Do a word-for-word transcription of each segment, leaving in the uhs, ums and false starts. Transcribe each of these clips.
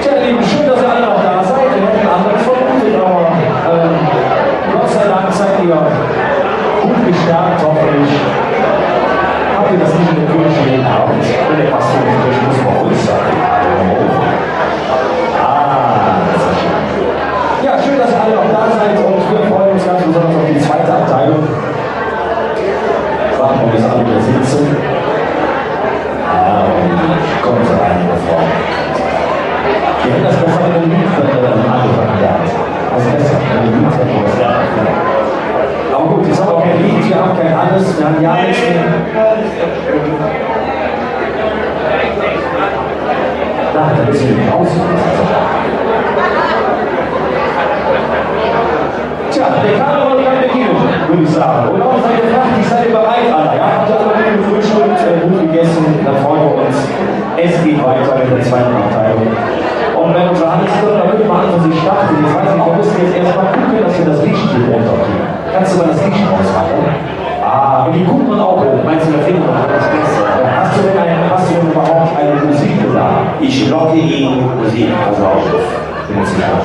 Tja, ihr Lieben, schön, dass ihr alle noch da seid. Wir hätten andere vermutet, aber, ähm, Gott sei Dank seid ihr gut gestärkt, hoffentlich. Habt ihr das nicht in der Kirche gelernt? Wenn der Pastor nicht spricht, muss man ruhig sein. Ah, das ist schön. Ja, schön, dass ihr alle noch da seid, und wir freuen uns ganz besonders auf die zweite Abteilung. Warten wir, bis alle wieder sitzen. Ja, und kommen Sie rein, liebe Frau. Wir haben das besser mit dem Lied, äh, angefangen gehabt. Das ist besser, wenn wir Lied hätten, das wäre. Aber gut, jetzt haben wir auch kein Lied, wir haben kein alles, wir haben ja nichts mehr. Da, da ist wieder raus. Tja, der Karneval kann beginnen, würde ich sagen. Oder seid ihr fertig? Seid ihr bereit, alle? Ja, habt ihr alle gut gefrühstückt, äh, gut gegessen? Dann freuen wir uns. Es geht weiter mit der zweiten Abteilung. Und wenn unser Hannes drin, dann würde man einfach sich starten. Jetzt weiß ich, wir müssen jetzt erstmal gucken, dass wir das Licht hier runterkriegen. Kannst du mal das Licht ausmachen? Ah, und die guckt man auch hoch. Meinst du, da findet man das Beste? Hast du denn ein, hast du denn überhaupt eine Musik da? Ich locke ihn, Musik, pass auf. Bin jetzt gespannt.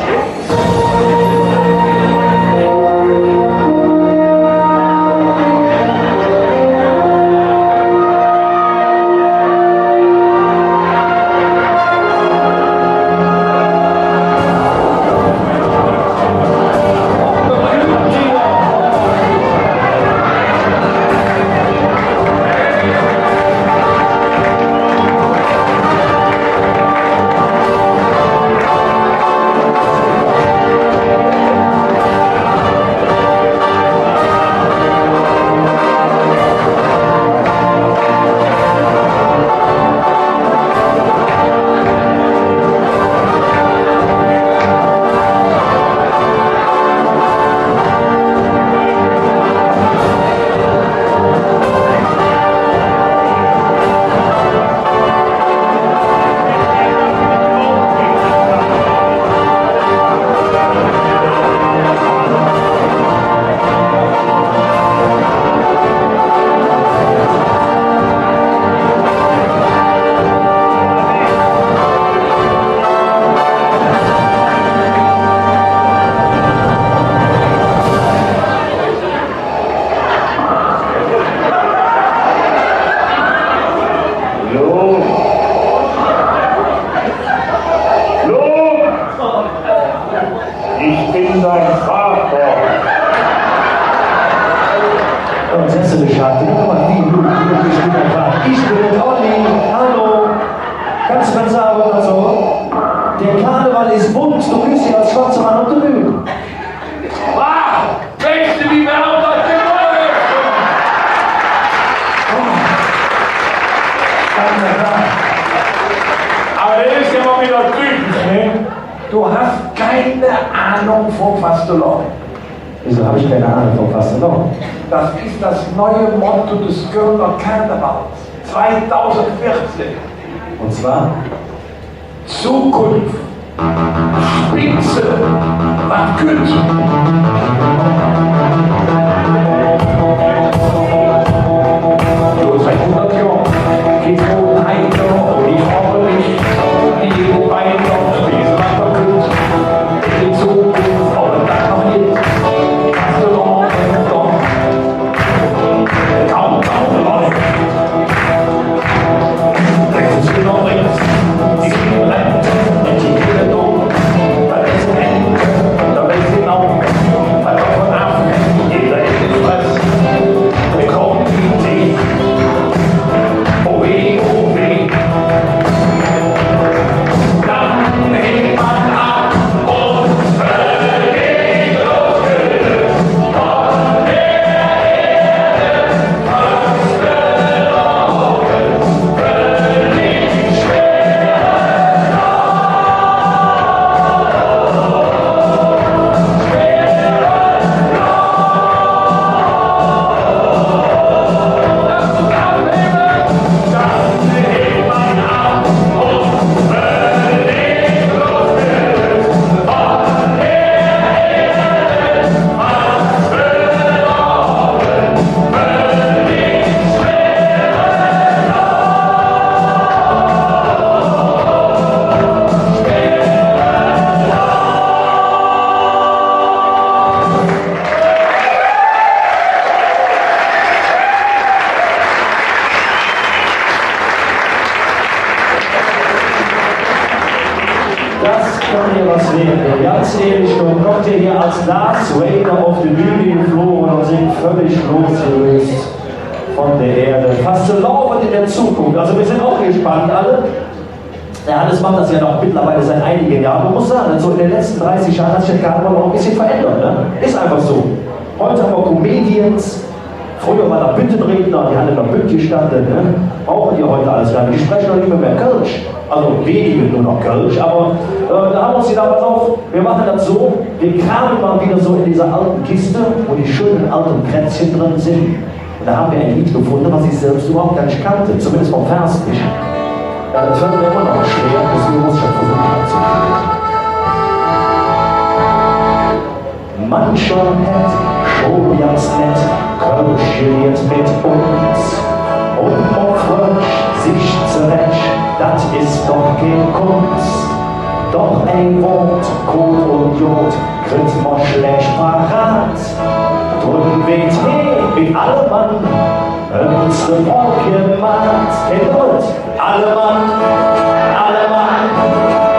Luke! Luke! Ich bin dein Vater. Und jetzt hast du geschafft. Guck mal, wie, Luke, Luke, ich bin dein Vater. Ich bin der Olli. Hallo. Kannst du mir sagen, was so? Der Karneval ist bunt. Du bist hier als schwarzer Mann auf der Bühne. Ah! Weeß de, wie mer dat gemaht han? Ävver dat es jo ens widder typisch, ne? Do häs kein Ahnung vum Fastelovend. Wieso habe ich keine Ahnung vom Fastelovend? Dat es dat neue Motto des Kölner Karnevals zweitausendvierzehn. Und zwar? Zukunf. Spitze. Wat kütt? Seit hundert Johr geiht et heiter öm die Frog, die wo reinkommt, wie se wat verkütt. En Zukunf, oder dat noch nit. Dat kann jo jet wääde. Ganz ihrlich, do kütt ehr hee als Darth Vader op de Bühn gefloge un sin völlig losgelöst vun der Ääd. Fass ze laufe en der Zukunf. Alsu, mer sin och gespannt, alle. Der Hannes macht das ja noch mittlerweile seit einigen Jahren. Man muss sagen, so in den letzten dreißig Jahren hat sich der Karneval auch ein bisschen verändert, ne? Ist einfach so. Heute haben wir Comedians, früher waren da Büttenredner, die haben in der Bütt gestanden, ne? Brauchen die heute alles gar nicht. Die sprechen noch nicht mehr, mehr Kölsch. Also wenige nur noch Kölsch, aber, äh, da haben wir uns gedacht, pass auf, wir machen das so, wir kramen mal wieder so in dieser alten Kiste, wo die schönen alten Plätzchen drin sind. Und da haben wir ein Lied gefunden, was ich selbst überhaupt gar nicht kannte, zumindest vom Vers nicht. Ja, das fällt mir immer noch schwer, deswegen muss ich das versuchen abzukriegen. Mancher hät schon ganz nett Kölsch geliert met uns. Un mer fröög sich zerecht, dat es doch kein Kunz. Doch e Wood, koot un god, kritt mer schlääch parat. Dröm weed hee met alle Mann ens de Frog gemaht. Kennt ihr dat? Alle Mann, alle Mann,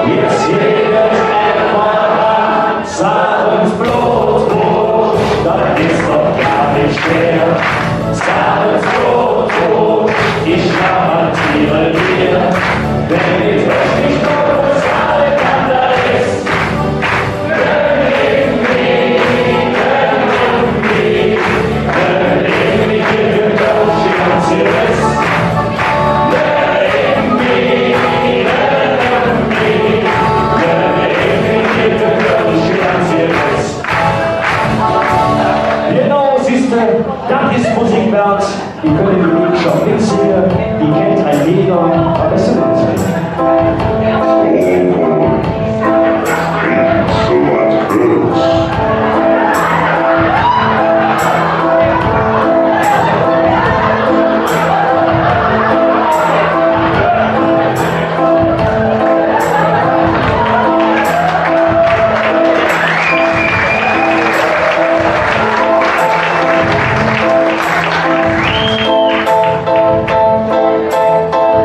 jetz geiht et parat. Sag uns bloß, wo, dat es doch gar nit schwer. Sag uns bloß, wo, ich garantiere dir, wenn ich euch nicht bloß alle kann, da ist Genau, sühs de, dat es Musik weed. Ehr künnt die Lieder schon mitsinge, ehr kennt e Leed, wat es denn dat?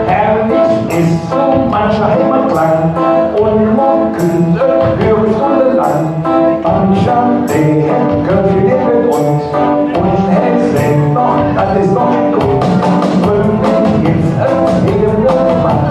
Herrlich es su mancher Heimatlang, un mer kütt et hee stundelang. Mancher, dä hät Kölsch geliert met uns, un hä säht noch, dat es noch nit god. Wenn mer jetz ens hee gemaht,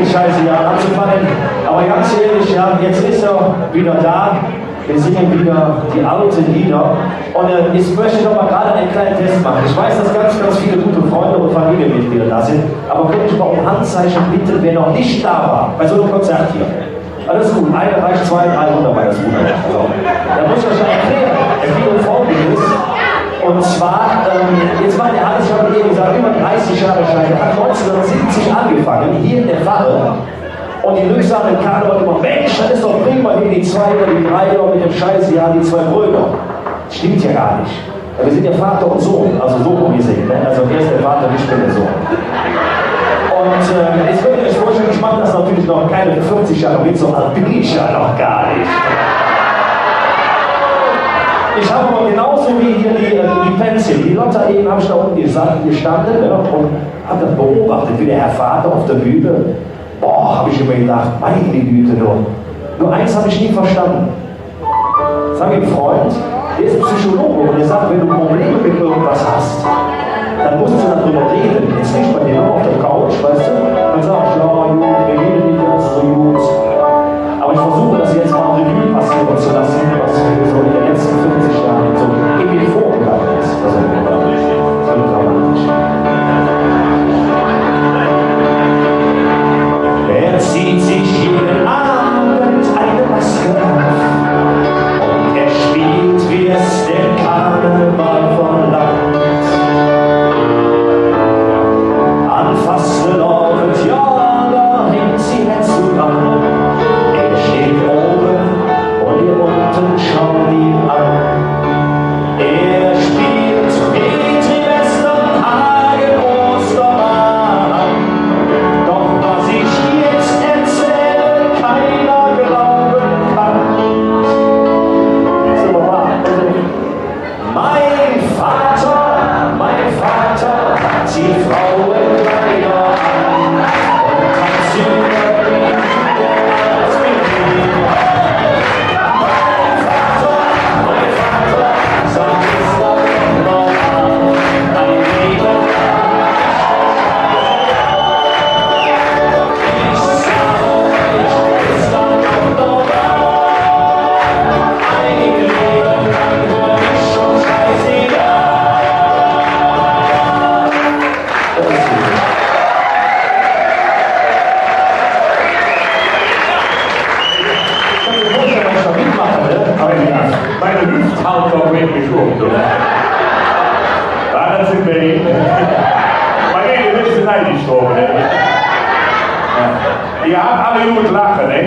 Scheiße, ja, anzufangen. Aber ganz ehrlich, ja, jetzt ist er wieder da. Wir singen wieder die alten Lieder. Und, äh, ich möchte noch mal gerade einen kleinen Test machen. Ich weiß, dass ganz, ganz viele gute Freunde und Familienmitglieder da sind. Aber könnte ich mal um Handzeichen bitten, wer noch nicht da war bei so einem Konzert hier? Alles gut, eine reicht, zwei, drei, wunderbar, das ist wunderbar. So. Da muss ich euch erklären, es geht um Folgendes. Und zwar, ähm, jetzt macht er alles, ich habe eben gesagt, über dreißig Jahre Scheiße. Er hat neunzehnhundertsiebzig angefangen, hier in der Pfarre. Und die Lück sagen im Karneval immer: „Mensch, das ist doch prima, hier die zwei oder die drei oder mit dem Scheiße, ja, die zwei Brüder.“ Stimmt ja gar nicht. Ja, wir sind ja Vater und Sohn, also so rum gesehen, ne? Also er ist der Vater, ich bin der Sohn. Und, äh, jetzt könnt ihr euch vorstellen, ich mache das natürlich noch keine vierzig Jahre mit, so alt bin ich ja noch gar nicht. Ich habe aber genauso wie hier die, äh, die Pänzchen, die Lotta eben, habe ich da unten gesa-, gestanden, ne, und habe das beobachtet, wie der Herr Vater auf der Bühne, boah, habe ich immer gedacht, meine Güte, du. Nur eins habe ich nie verstanden. Sag ich, Freund, der ist Psychologe und der sagt, wenn du Probleme mit irgendwas hast, dann musst du darüber reden. Jetzt nicht bei dir auf der Couch, weißt du? Dann sag ich, ja, gut, mir geht es nicht ganz so gut. Aber ich versuche das jetzt mal Revue passieren zu lassen, was mir so in den letzten vierzig Jahren so in mir vorgegangen ist. Also, das wird dramatisch. Er zieht sich jeden Abend eine Maske auf und er spielt, wie es der Karneval verlangt. An Fastelovend, ja, da hängt sie Hetzjagd an. Er steht oben und wir unten schauen ihn an. Er spielt Petri, Western, Hagen, Ostermann. Doch was ich jetzt erzähle, keiner glauben kann. So, nochmal. Mein Vater, mein Vater zieht Frauenkleider an und tanzt über die Bühne. Meine Hüft haut doch wirklich um, du. Ja, das sind wir eben. Meine Güte, wir sind eigentlich drum, ne? Ja. Ihr habt alle gut lachen, ne?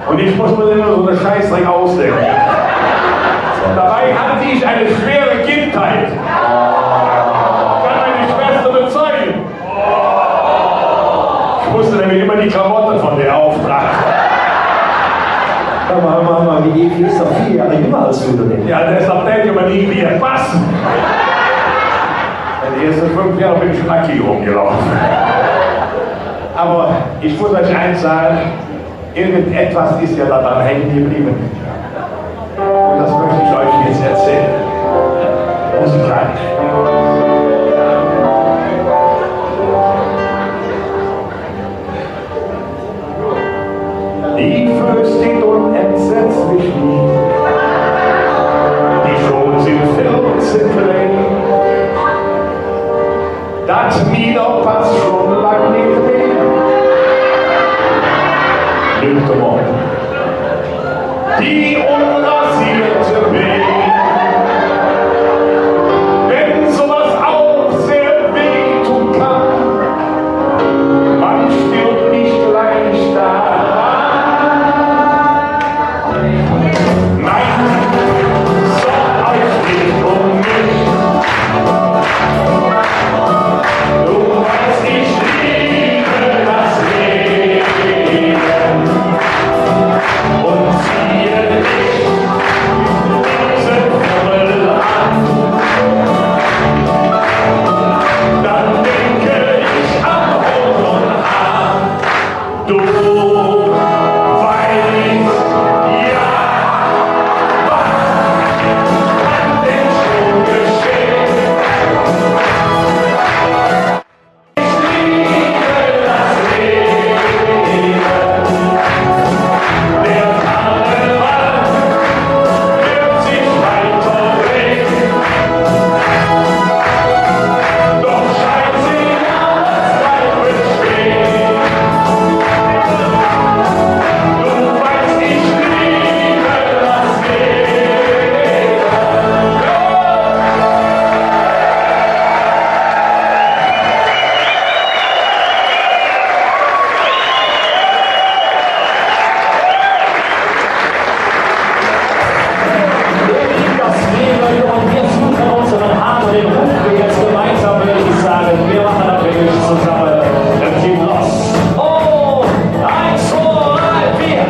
Und ich muss mir immer so einen Scheißdreck ausdenken. Dabei hatte ich eine schwere Kindheit. Kann meine Schwester bezeugen. Ich musste nämlich immer die Klamotte von der auftragen. Hör mal, hör mal, hör mal, wie eklig, ist doch vier Jahre jünger als du, oder nicht? Ja, deshalb denke man nie, wie er passen. Die ersten fünf Jahre bin ich nackig rumgelaufen. Aber ich muss euch eins sagen, irgendetwas ist ja daran hängen geblieben. Und das möchte ich euch jetzt erzählen. Musikalisch. Die Füß, die tun entsetzlich wih. Die Schoh sin vill ze klein. Dat Mieder passt schon lang nit mih. Nüchter op. Die unrasiert Liebe Leute, und wir suchen unseren Hahn und den rufen wir jetzt gemeinsam, würde ich sagen. Wir machen das wirklich zusammen. Im Team los. Und eins, zwei, drei, vier.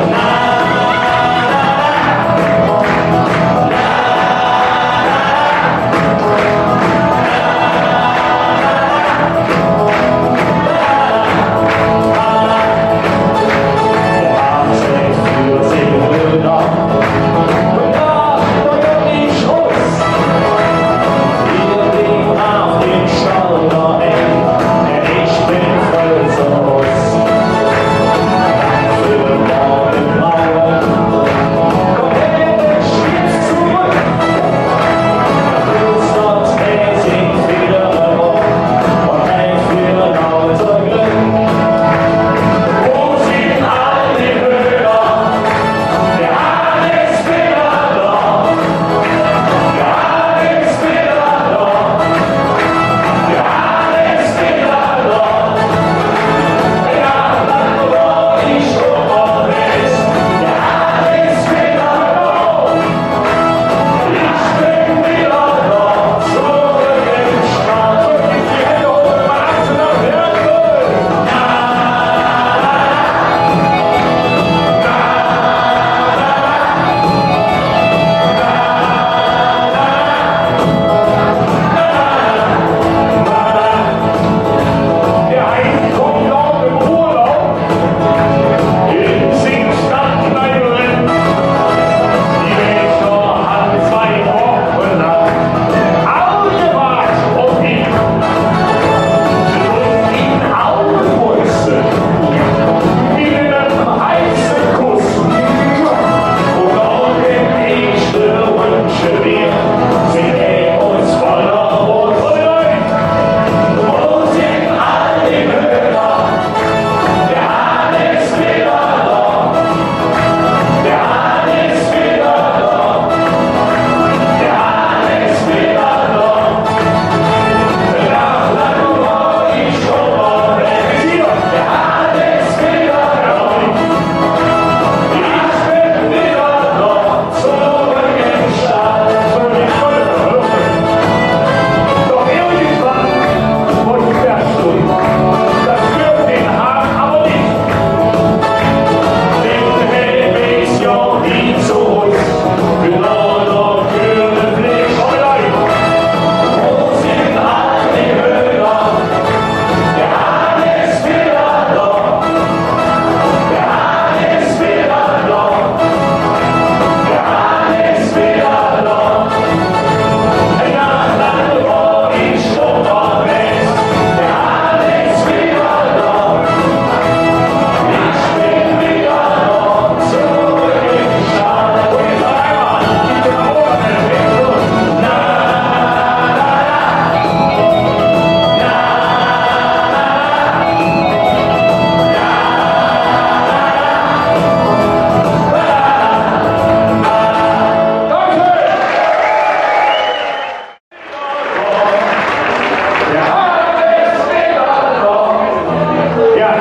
Ja.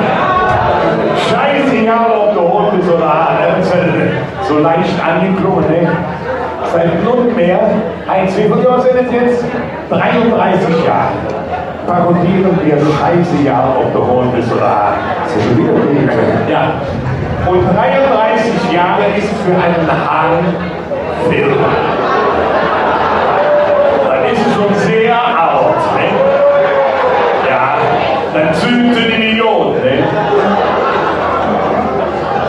Scheißegal, ob de Hahn es oder Hahn, ne? Su leicht angeklungen, ne? Seit nunmehr, Heinz, wie viel Johr sin et jetz? Dreiunddreißig Johr parodieren wir Scheißegal, ob de Hahn es oder Hahn. Ist ja schon wieder, ja. Und dreiunddreißig Johr ist für einen Hahn Vill. Dat es schon sehr ald, ne? Jo, dann sünd se die Million, ne?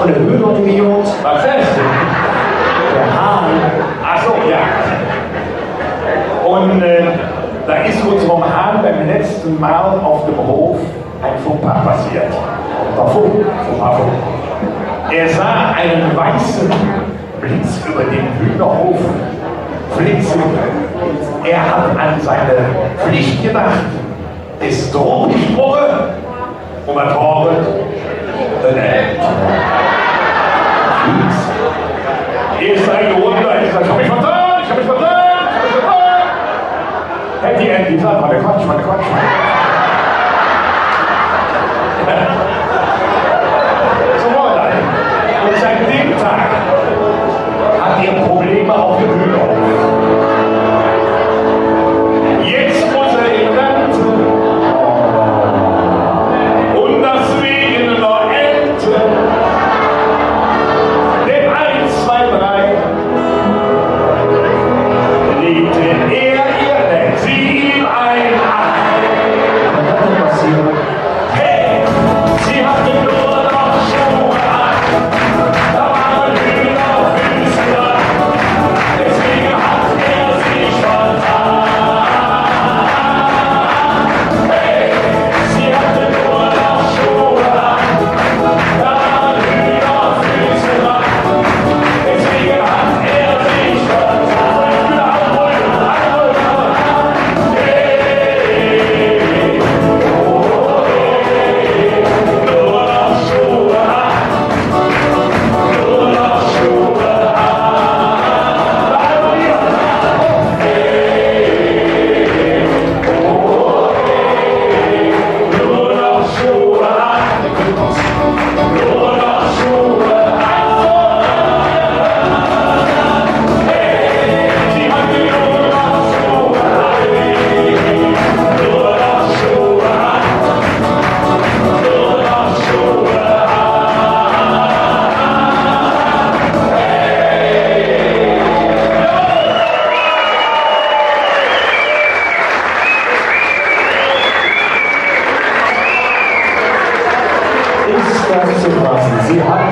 Un dann hürt doch die Million. Wat sähs de? Der Hahn. Ach su, jo. Un, äh, do es unserem Hahn beim letzte Mol op dem Hoff ein Fauxpas passiert. Fauxpas, Fauxpas. Er sah einen weißen Blitz über den Hühnerhof flitzen. Er hat an seine Pflicht gedacht, ist hochgesprungen und was war es? Ein Held. Ist eine Runde, ich hab mich vertan, ich hab mich vertan, ich hab mich vertan. Happy End, die Platte, Quatsch, Mann, Quatsch, Mann. So war das. Und seit dem Tag hat er Probleme auf dem Hühnerhof.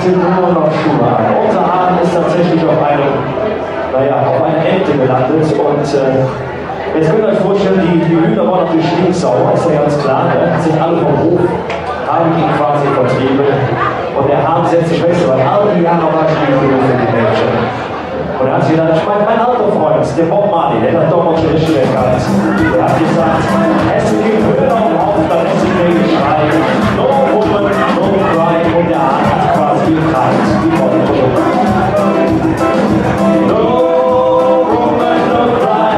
Nur noch Schuhe an. Unser Hahn ist tatsächlich auf einem, naja, auf einer Ente gelandet. Und, äh, jetzt könnt ihr euch vorstellen, die, die Hühner waren natürlich stinksauer, ist ja ganz klar, ne? Sind alle vom Hof, habe ich ihn quasi vertrieben. Und der Hahn setzt sich, weißt du, weil all die Jahre war ich nicht genug für die Menschen. Und er hat sich gedacht, ich meine, mein alter Freund, der Bob Marley, der hat doch mal schon richtig erkannt. Der hat gesagt, es gibt Höhner und Haufen, das ist ein Schrei. No woman, no cry. Und der Hahn hat quasi gekreischt. Wie Bob. No woman, no cry.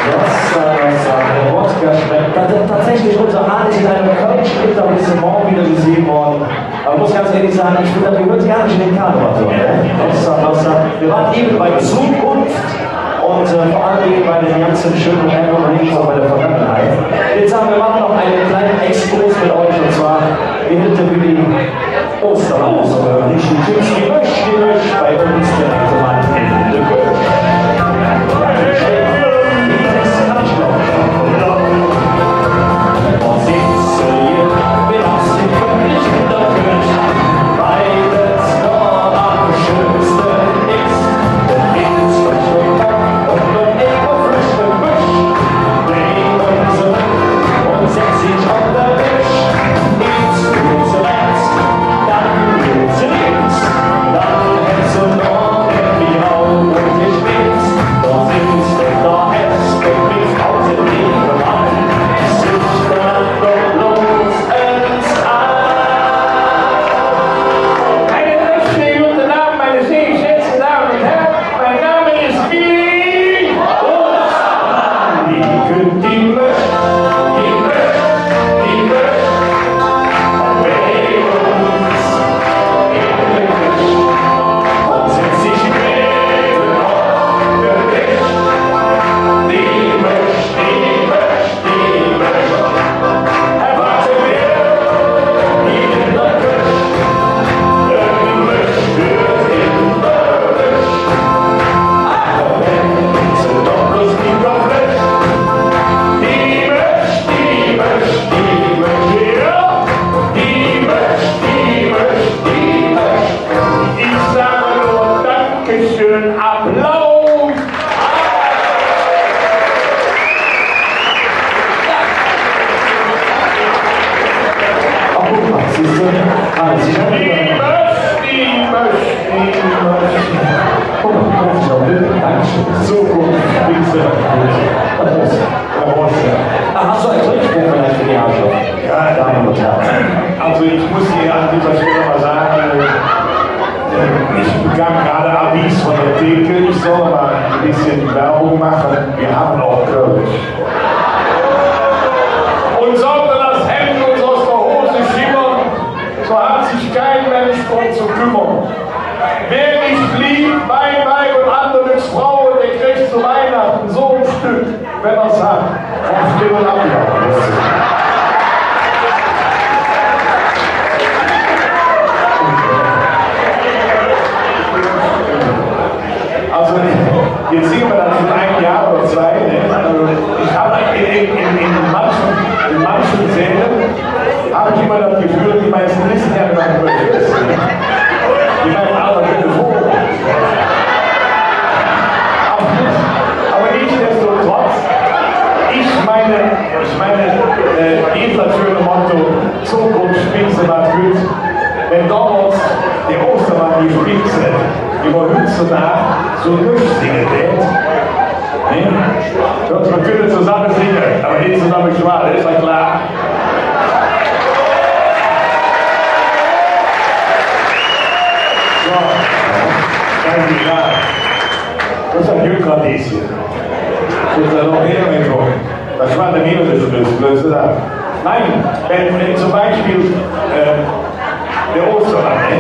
Nossa, nossa, der Wodka schmeckt. Das ist tatsächlich unser Hahn, ist in einem kölschen Etablissement wieder gesehen worden. Aber ich muss ganz ehrlich sagen, ich finde, das gehört gar nicht in den Karneval, so, ne? Nossa, nossa. Wir waren eben bei Zukunft und, äh, vor allen Dingen bei dem ganzen schönen Memories und bei der Vergangenheit. Jetzt sagen wir, machen noch einen kleinen Exkurs mit euch, und zwar, wie hätte Willi Osterhaus, äh, richtig Gypsy Mösch, die Mösch bei uns direkt am Rand in der Küche. Zo e Stöck, wenn mer's hät, vum Spinnel avgehaue. Also, jetz sin mer dann schon ein Johr oder zwei, ne? Also, ich han en, en, en, en manche, en manche Säll han ich immer dat Geföhl, die meiste wesse jo nit, wat los es. Die meinen, ah, dat es e Vogel. Ävver, ävver nichtsdestotrotz, ich mein, ich mein, äh, gitt dat schöne Motto, Zukunft Spitze, wat hügg. Wann domols der Ostermann die Spitze, die mer hügg su singe dät, ne? Mer künne zosamme singe, ävver nit zosamme schwade, es jo klor. Su, ganz klor. Dat es e Glöck, dat es hee. Dat es jo noch eher, Mensch, dat es jo en Meeresflöß, Flöß, oder? Nein, wann, wann zom Beispill, äh, der Ostermann, ne,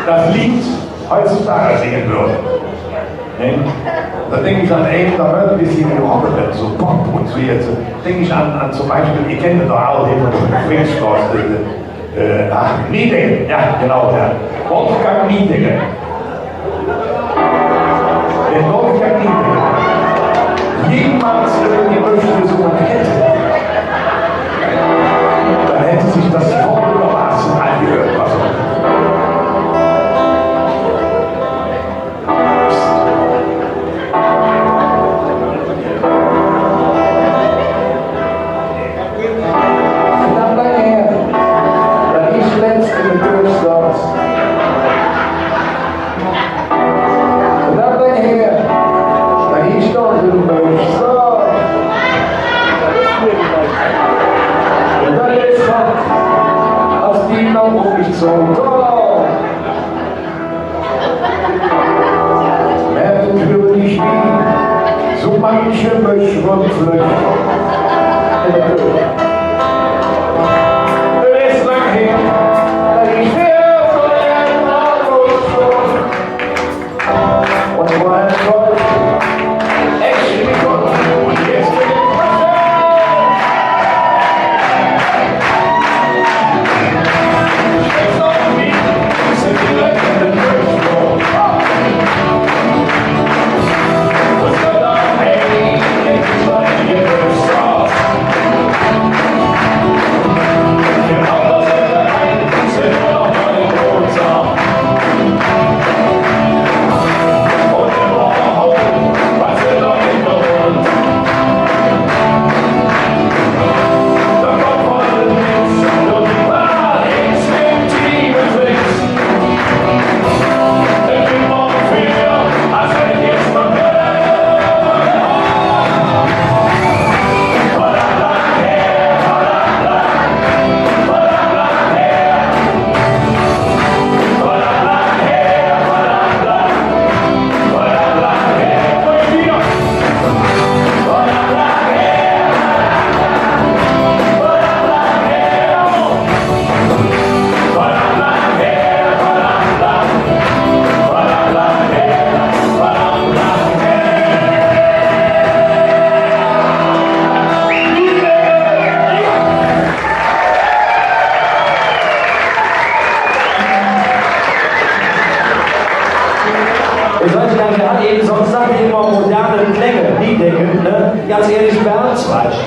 dat Leed hügg singe dät, ne? Do denk ich an, ey, do weed e bessche Rock, su Pop un su jetz. Denk ich an, an zom Beispill, ehr kennt doch all dä vun der Prinzstroß, äh, äh, ach, Niedecken, jo, genau, jo. Wolfgang Niedecken. Wann Wolfgang Niedecken jemols irgendwelche Mönsche gesunge hätt, dann hätt sich dat wunderbar angehürt, also. Knapp doher, dat ich letz en de Köök soß. Knapp doher, dat ich doot em Bösch soß. Un dat es hot, als die noch op mich zokomm. Mer hüre nit, wie su manche Mösch römflöch. Et es lang her, dat ich hüür su en Auto un wo en Volk Ehr sollt jo, mer hät evvens, söns sag ich immer moderne Kläng, Niedecken, ne? Ganz ihrlich, Bernd, Quatsch.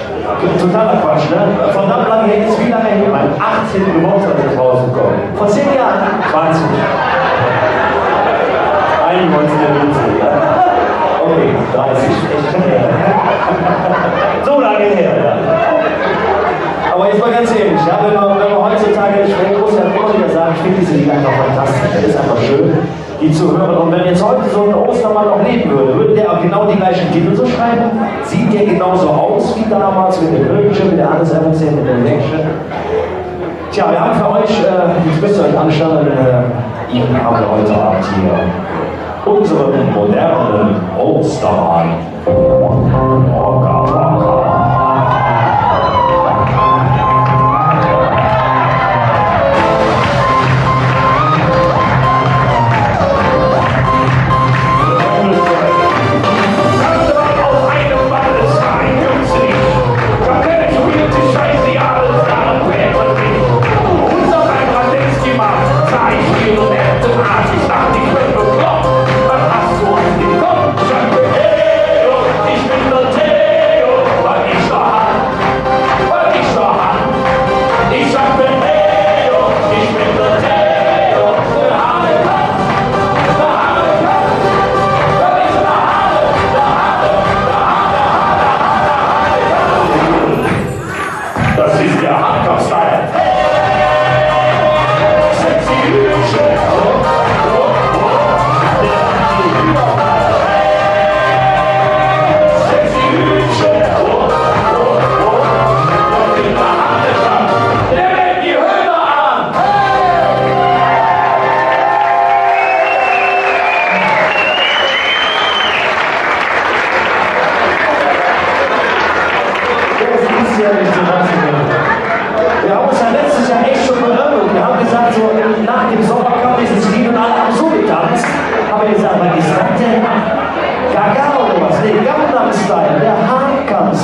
Totaler Quatsch, ne? Vun dat lang her es, wie lang her? Ming achzehnte Geburtstag es draußen gekomme. Vör zehn Johr? Zwanzig. Eigentlich wollte ich jo fünfzig, jo? Okay, dreißig. Su lang her, jo. Ävver jetz ens ehrlich, jo, wann mer, wann mer hüggstodag, ich well bloß jo immer widder sage, ich finge dä Leed einfach fantastisch. Dat es einfach schön, die ze höre. Un wann jetz hügg su ene Ostermann noch levve wööd, wööd dä genau de gliche Titel su schrieve? Süht dä genau su us wie domols met däm Hüttche, met der Hannes Evans, met däm Jäckche? Tja, mer han för üch, äh, jetz müss ehr üch aanstelle, äh, ihn han mer hügg Ovend hee. Unsere moderne Ostermann.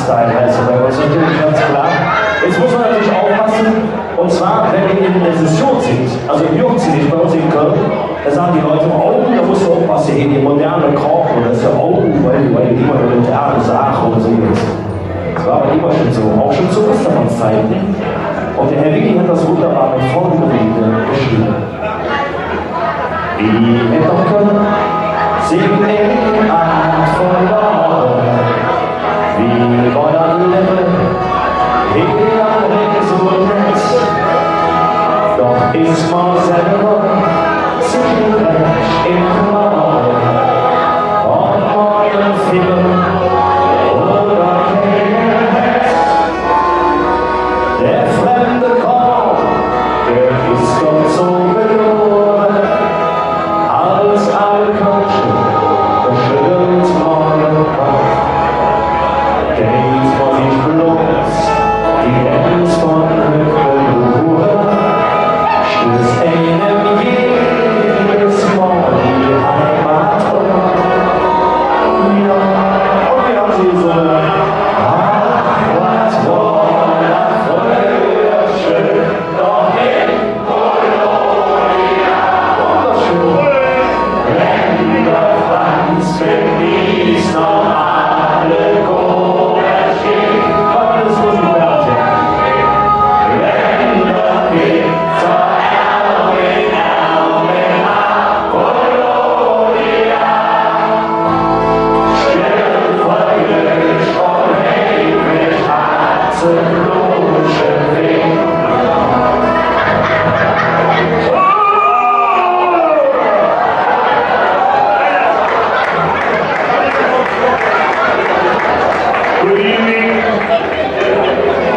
Zeit heißt es bei uns natürlich ganz klar. Jetzt muss man natürlich aufpassen, und zwar, wenn wir in der Session sind, also im Juchzi, nicht bei uns in Köln, da sagen die Leute immer: „Oh, da musst du aufpassen, hier, die moderne Koch, und das ist ja, oh, weil, weil immer eine moderne Sache und so jetzt.“ Das war aber immer schon so, auch schon zu Ostermanns Zeiten. Und der Herr Willi hat das wunderbar mit folgendem Liede beschrieben. Wie et doch kömmt, sin en Aht verlore, wie mer dat Levve hee am Ring su nett. Doch es mer selver sich nit recht em Klore, ob mer en Fibber oder kein hät. Der fremde Koch, dä es doch su gelore, als aal Kölsche, dä schöddelt mer der Kopp. Dät mer sich bloß die Grenz vun hügg beluure, stöß einem jedes Mol die Heimat öm. Ja, un wie han se gesunge? Ach, wat wor dat fröher schön. Good evening,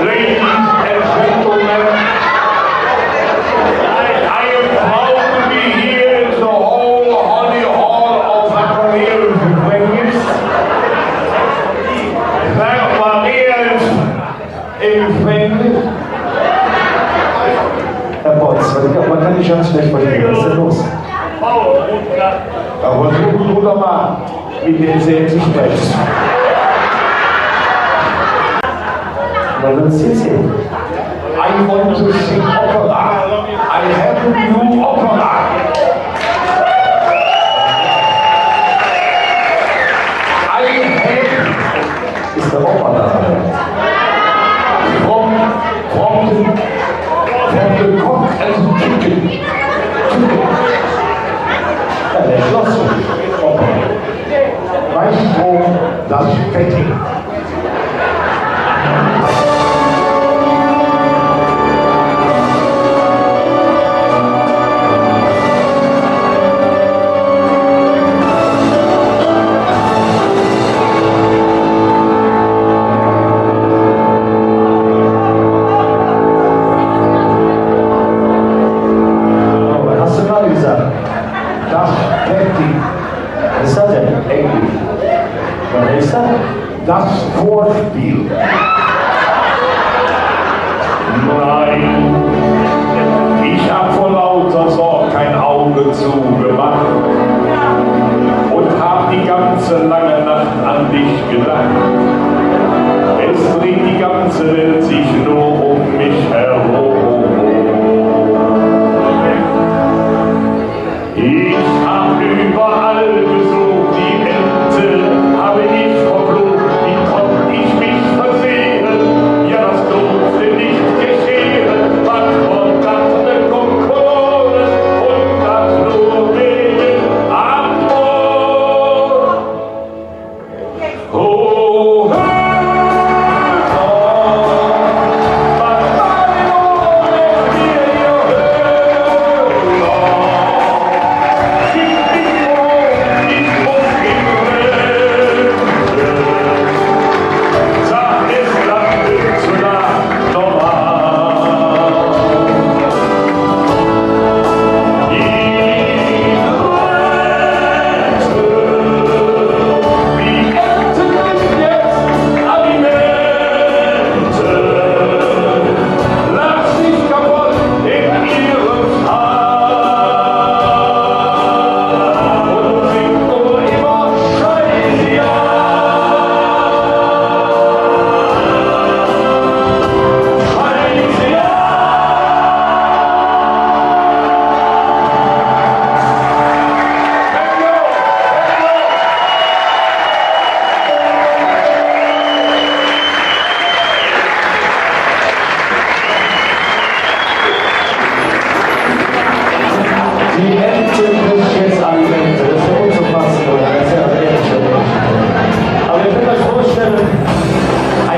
ladies and gentlemen. I am proud to be here in the hall, Honey Hall of Saint Maria of the Grave. Saint Maria is in the grave. Herr Potz, man kann, man kann dich ganz schlecht verstehen. Was ist denn los? Aber du, Bruder, mal. Mit dem Sätze sprechen. What does he say? I want to sing opera. I have a new opera. I have is the opera. From, from the, from the Cock and the Chicken. Chicken. Ja, der Schloss. Opera. Maestro, das Fetti. So, wat häs do grad gesaht? Das Fetti. Wat es dat denn? Englisch. Wat heiß dat? Das Vorspiel. Nein, ich hab vor lauter Sorg kein Auge zugemacht und hab die ganze lange Nacht an dich gedacht. Es dreht die ganze Welt sich nur um mich herum. Ich hab überall gesucht, die Ente hab ich verflucht, wie konnt ich mich versehen? Ja, das durfte nicht geschehen, wat wor dat ne Kokolores, un dat nur wegen Amor. Ho, ho, ho.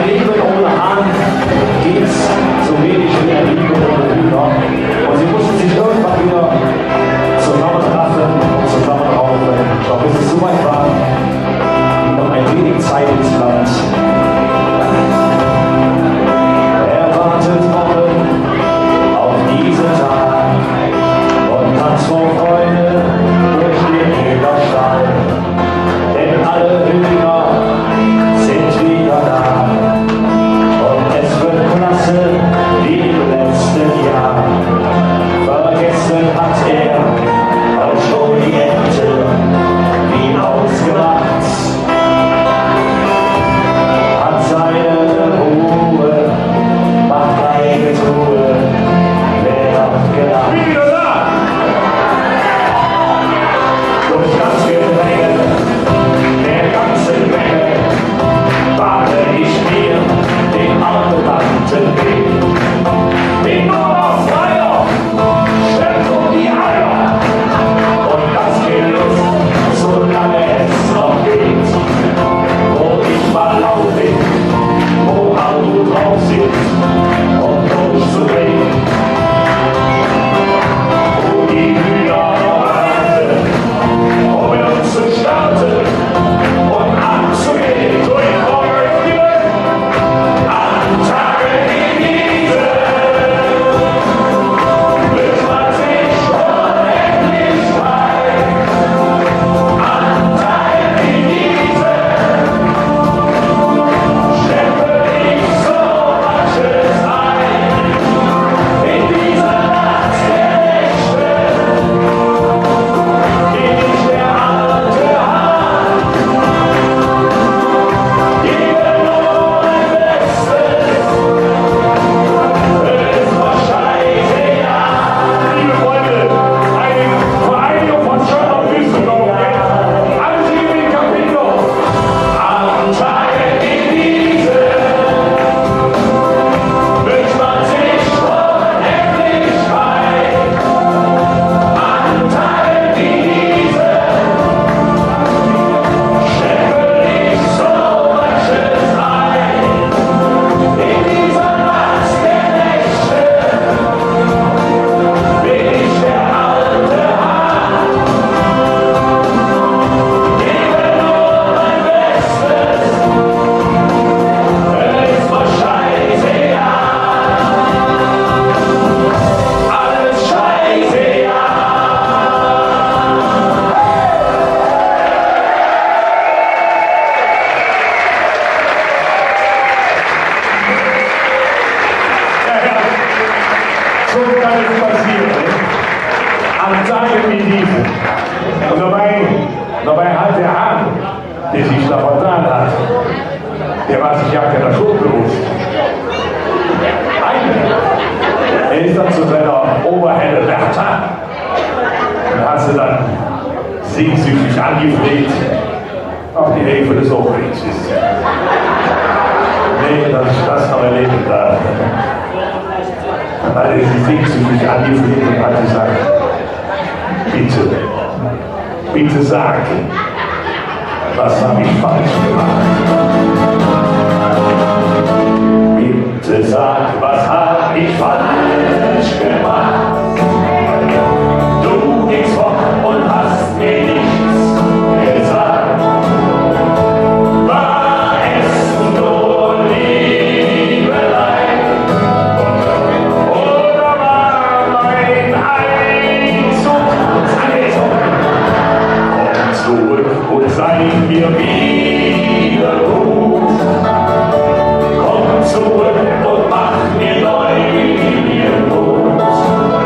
Leben ohne Hahn geht so wenig wie ein Leben ohne Hühner. Und sie mussten sich irgendwann wieder zusammenraffen und zusammenraufen. Doch bis es soweit war, noch ein wenig Zeit ins Land. Er wartet Wochen auf diesen Tag und tanzt vor Freude durch den Hühnerstall. Denn alle Hühner sind wieder da. Und es wird klasse wie im letzten Jahr. Vergessen hat er auch schon die Ente, wie ausgemacht. Hat seine Ruhe, macht keine Truhe, wer hat gedacht. Durch das Gedränge der ganzen Menge bahne ich mir den altbekannten Weg. Bin nur noch Freier, schwimmt um die Eier. Und das gilt, solange es noch geht. Wo ich mal laut bin, wo Armut drauf sitzt, um durchzudrehen. Wo die Hühner warten, um in uns zu starten und anzugehen. So, ich brauche euch wieder. Liebe Freunde, eine Vereinigung von Schöller Düsseldorf jetzt. Alles liebe Capito. So kann es passieren, ne? An Tagen wie diesen. Und dabei, dabei hat der Hahn, der sich da vertan hat, der war sich ja keiner Schuld bewusst. Nein, er ist dann zu seiner Oberhenne Bertha und hat sie dann sehnsüchtig angefleht. Ach, die Hefe des Hochwinds ist. Nee, dass ich das noch erleben darf. Dann hat er sie sehnsüchtig angefleht und hat gesagt: „Bitte, bitte sag, was hab ich falsch gemacht? Bitte sag, was hab ich falsch gemacht? Du gingst fort und hast mir nichts gesagt. War es nur Liebelei oder war mein Einzug angezogen? Komm zurück und sei mir wieder gut. Komm zurück und mach mir neuen Mut.“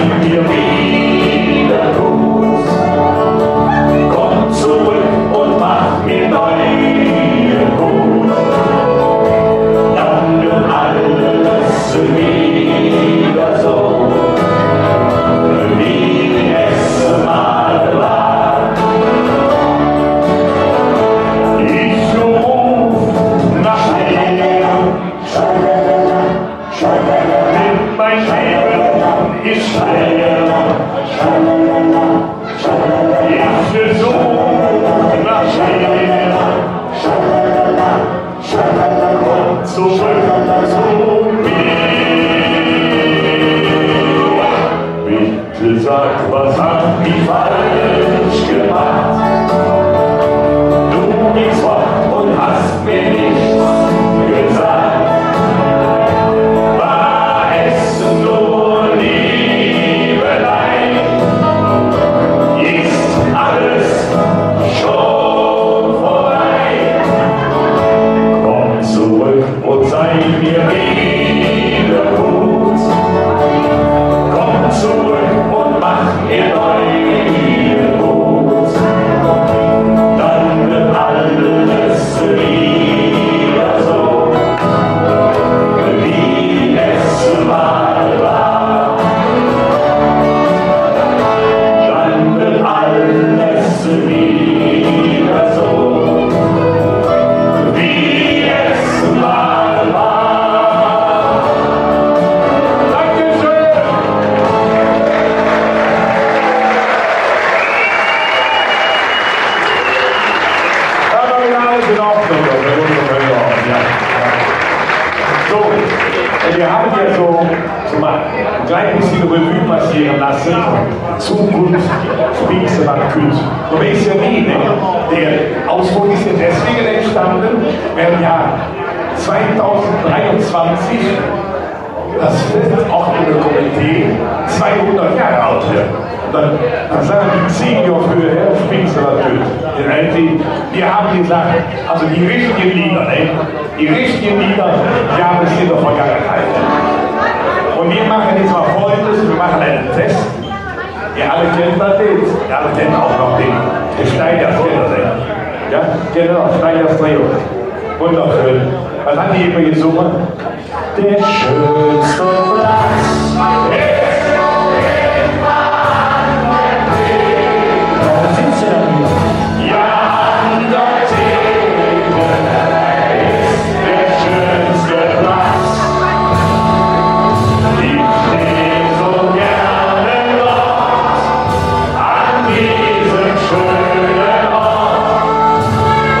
Mir wieder gut. Komm zurück und mach mir neue Mut. Dann wird alles wieder so, wie es mal war. Ich ruf nach dir. Denn mein Leben ist schwer. Ich versuch nach dir. Komm zurück zu mir. Bitte sag, was hab ich falsch gemacht? Du gingst fort und hast mir nichts gesagt. War es nur Liebelei, ist alles schon vorbei. Komm zurück und sei mir wieder gut. Komm zurück und mach mir neue Mut. Dann wird alles wieder so, wie es mal war. Dann wird alles wieder so, wie es mal war. Dankeschön. Ja, dann ist alles in Ordnung, ja. So, wir haben hier so Schon mal ein klein bisschen Revue passieren lassen. Zukunft Spieß wat kütt. Du weißt ja nie, ne? Der Ausdruck ist ja deswegen entstanden, weil im Jahr zweitausenddreiundzwanzig das Festordnende Komitee zweihundert Jahre alt wird. Und dann, dann sagen die zehn Jahre früher, Spieß wat kütt. Den Alten, wir haben gesagt, also die richtigen Lieder, ne? Die richtigen Lieder gab es in der Vergangenheit. Und wir machen jetzt mal Folgendes, wir machen einen Test. Ihr alle kennt das Lied. Ihr alle kennen auch noch den, den Steigers, kennt das, ne? Ja, genau, Steigers Trio. Wunderschön. Was haben die immer gesungen? Der schönste Platz. Wo sind Sie denn hier? Ja, an der Theke ist der schönste Platz. Ich stehe so gerne dort, an diesem schönen Ort.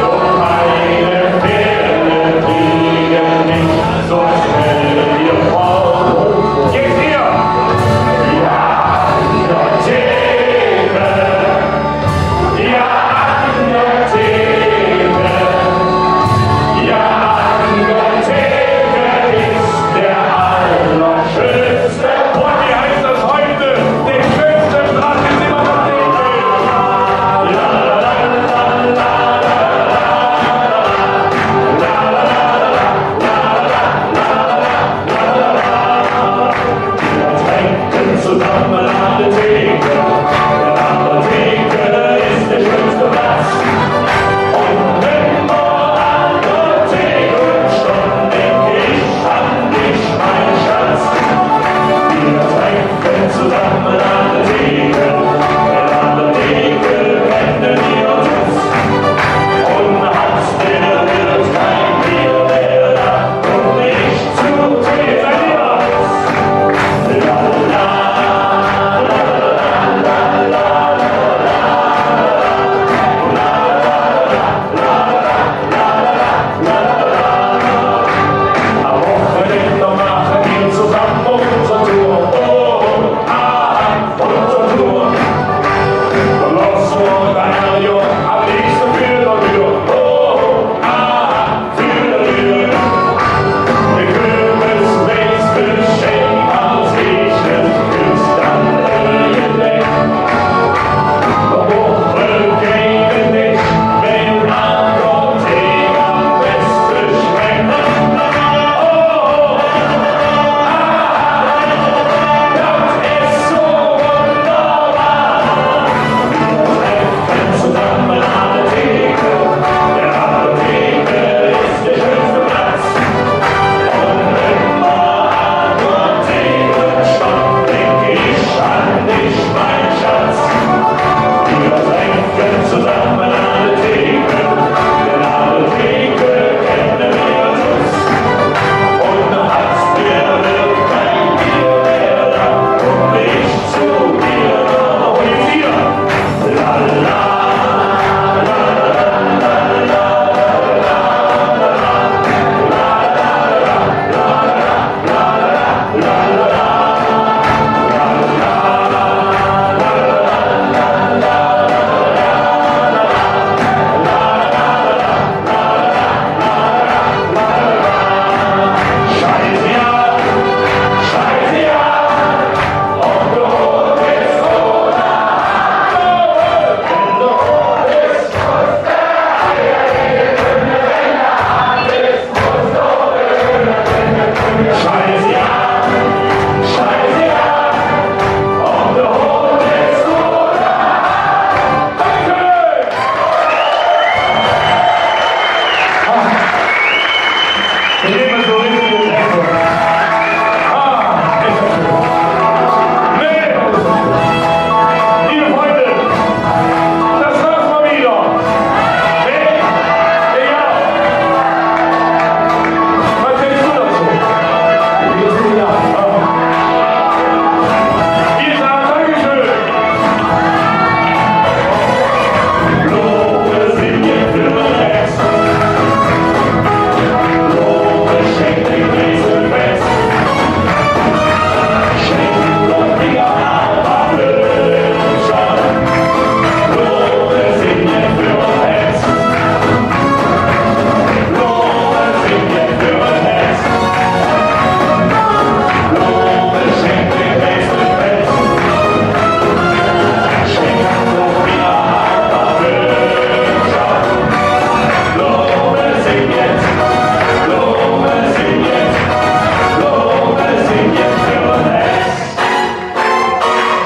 Doch meine Pferde kriegen mich so schnell hier fort. Jetzt ihr!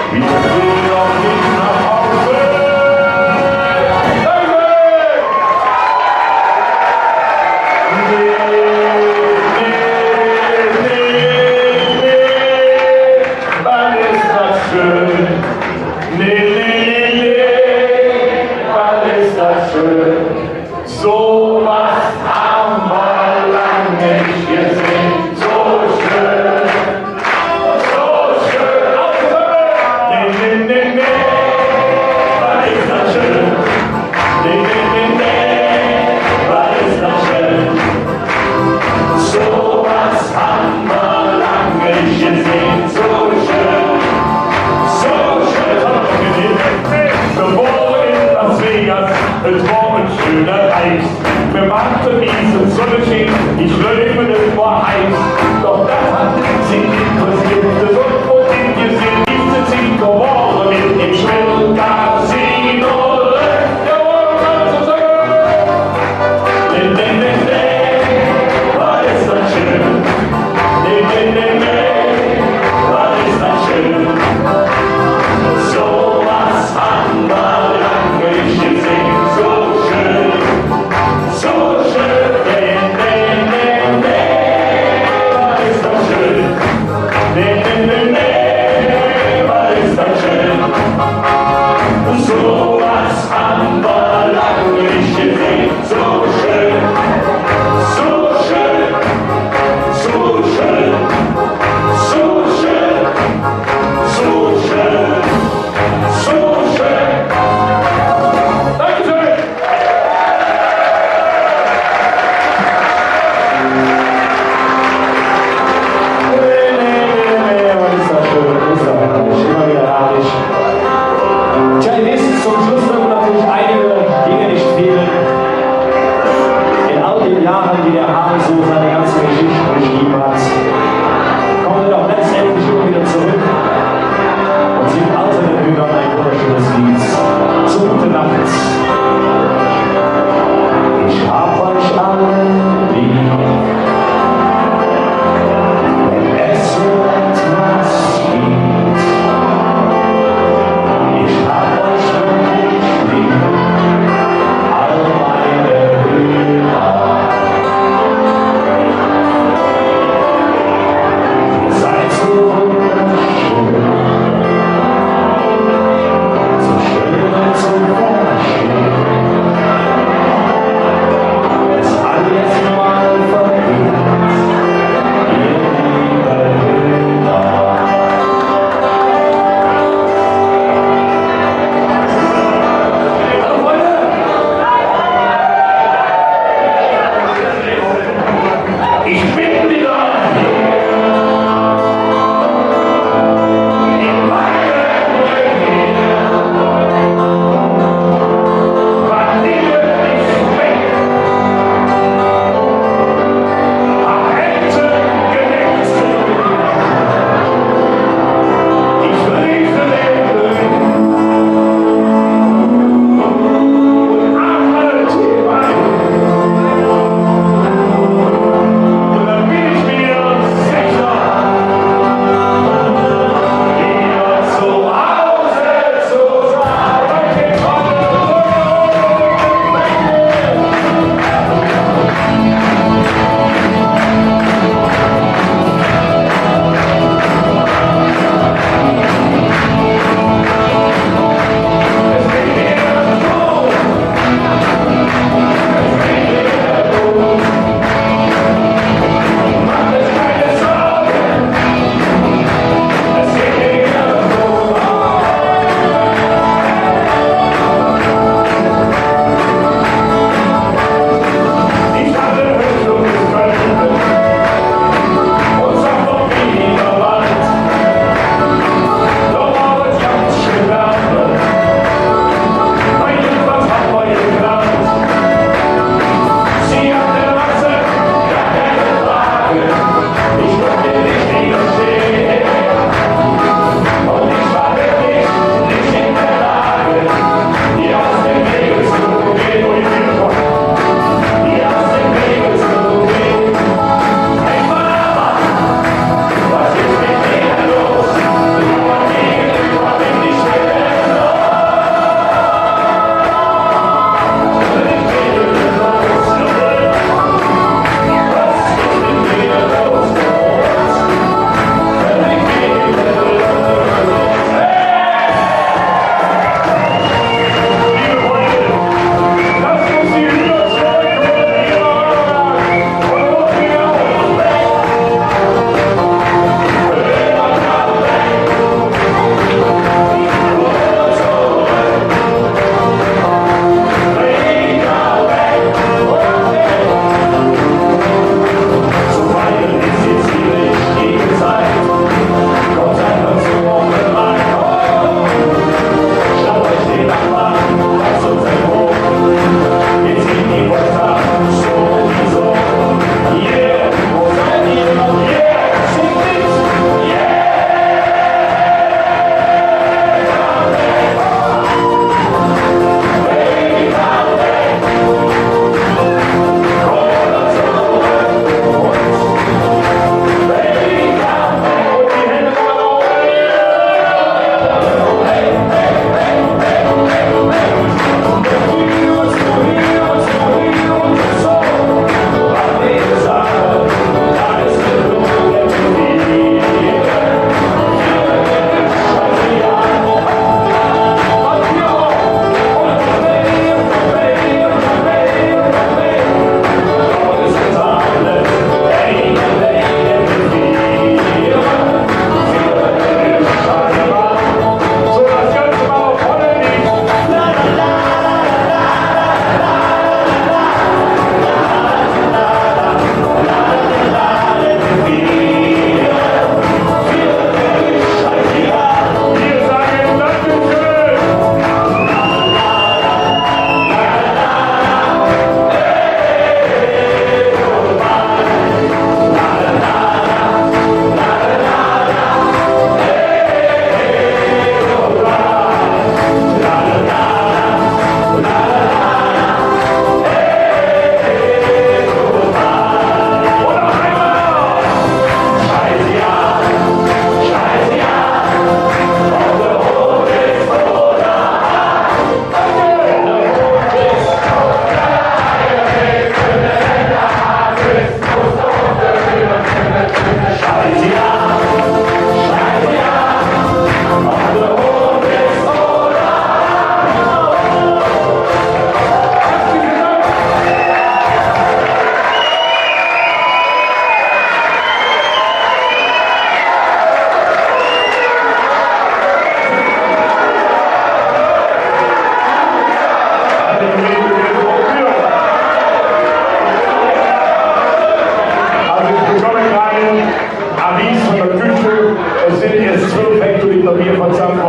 Wat es dat schön. Nee, nee, nee, nee, wat es dat schön. So wat han mer lang nit gesinn. So schön, so schön. Nee, nee, nee, nee, wat es dat schön. Nee, nee, nee, nee, wat es dat schön. So wat han mer lang nit gesinn. So schön, so schön.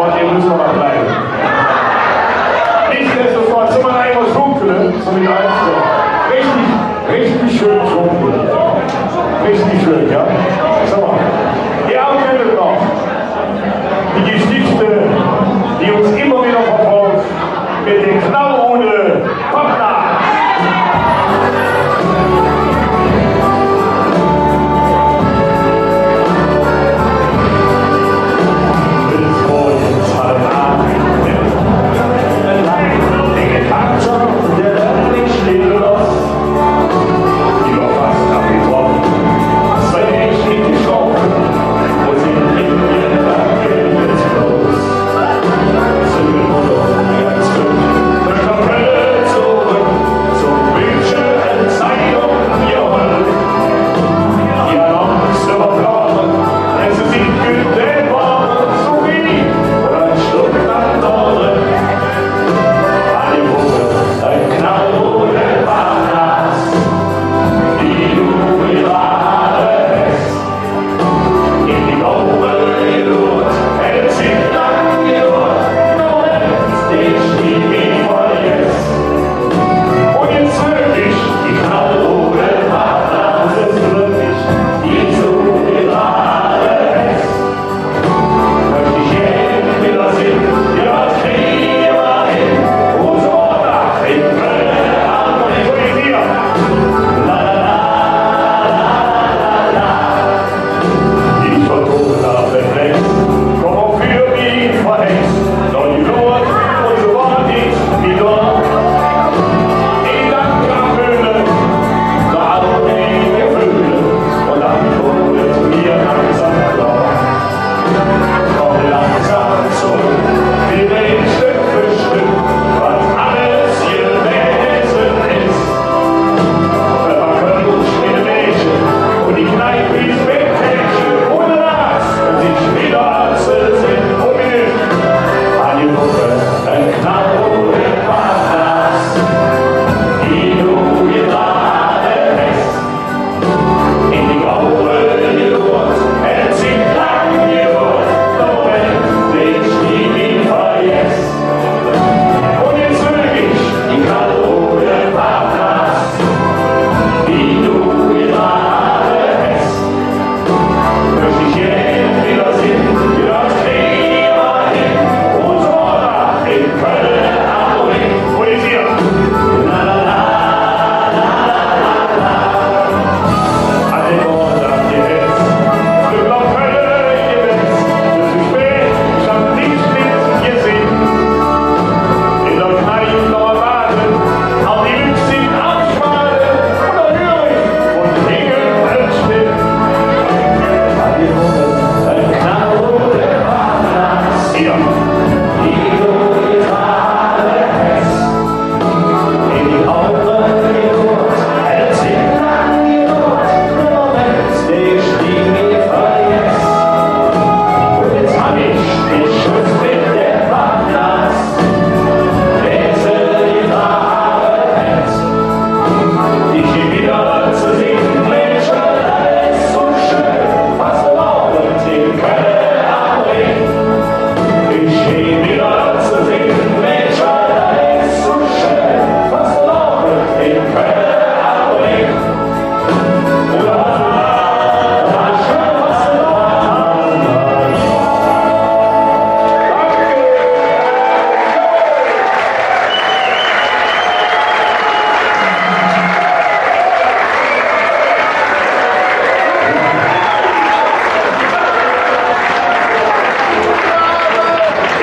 Ihr müsst noch mal bleiben. Nichtsdestotrotz, soll man einmal schunkeln, so wie alles so. Richtig, richtig schön schunkeln. Richtig schön, ja? So, ihr erinnert noch die Geschichte, die uns immer wieder verfolgt, mit dem Knallrudel Papa.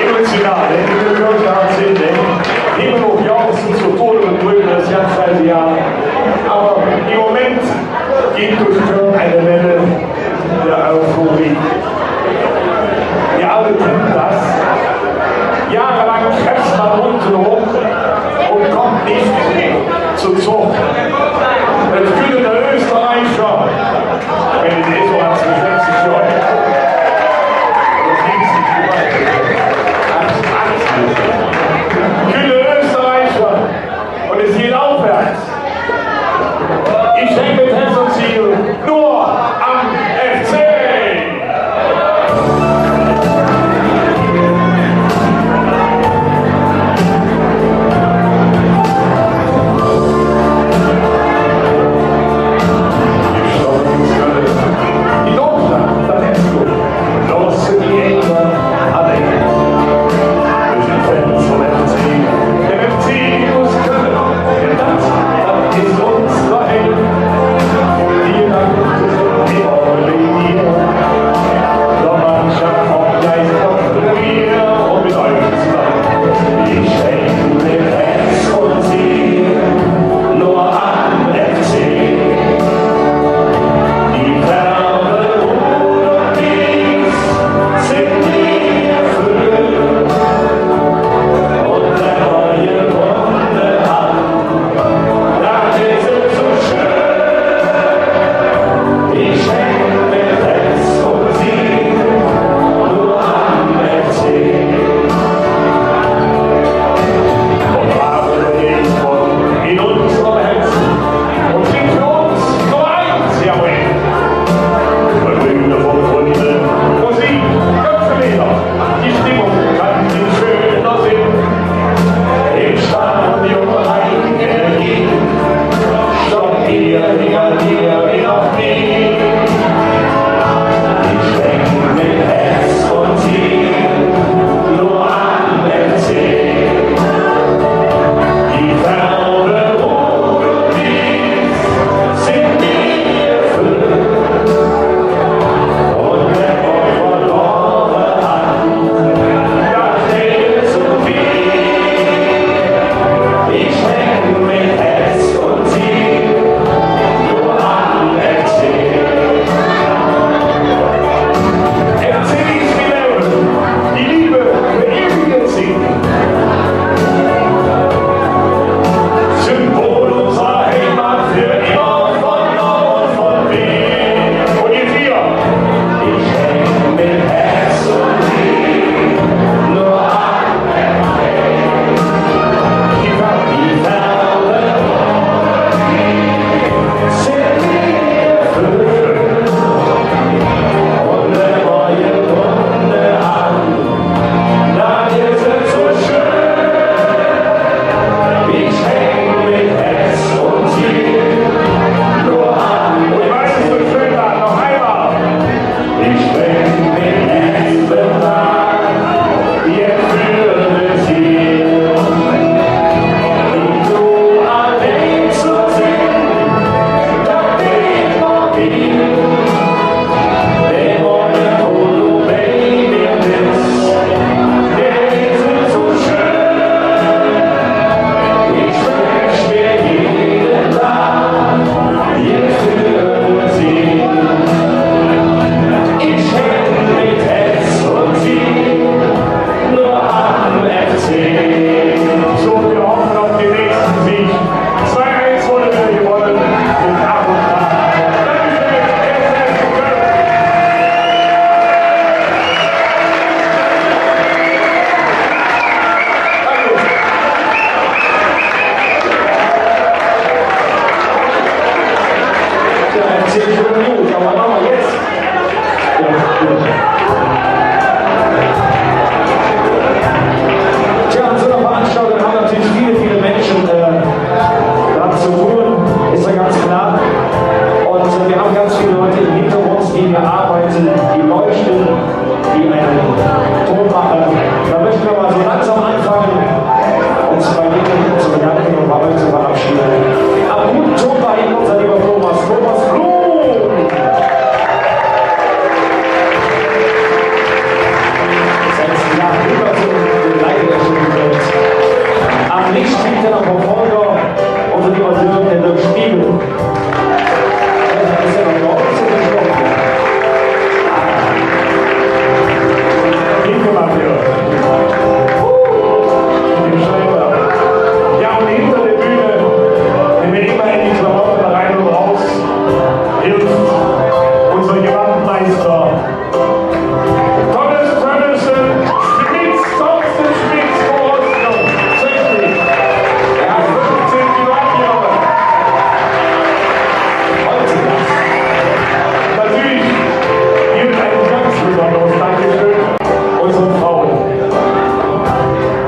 Emotional, ne? Emotional, ne? Immer noch jauchzen, zu Tode betrübt, das ganze Jahr. Aber im Moment gibt es schon eine Welle der Euphorie. Wir alle kennen das. Jahrelang krebst man unten rum und kommt nicht zu Zug. Jetzt könnte der Österreicher, wenn es so hat, sechzig Jahre, oder siebzig, ich weiß nicht, könnte Österreicher und es geht aufwärts. Ich denke, Test und Ziel.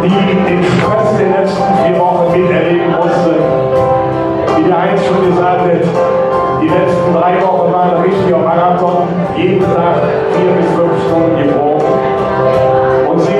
die den Stress der letzten vier Wochen miterleben mussten. Wie der Heinz schon gesagt hat, die letzten drei Wochen waren ein richtiger Marathon. Jeden Tag vier bis fünf Stunden geflogen. Und sie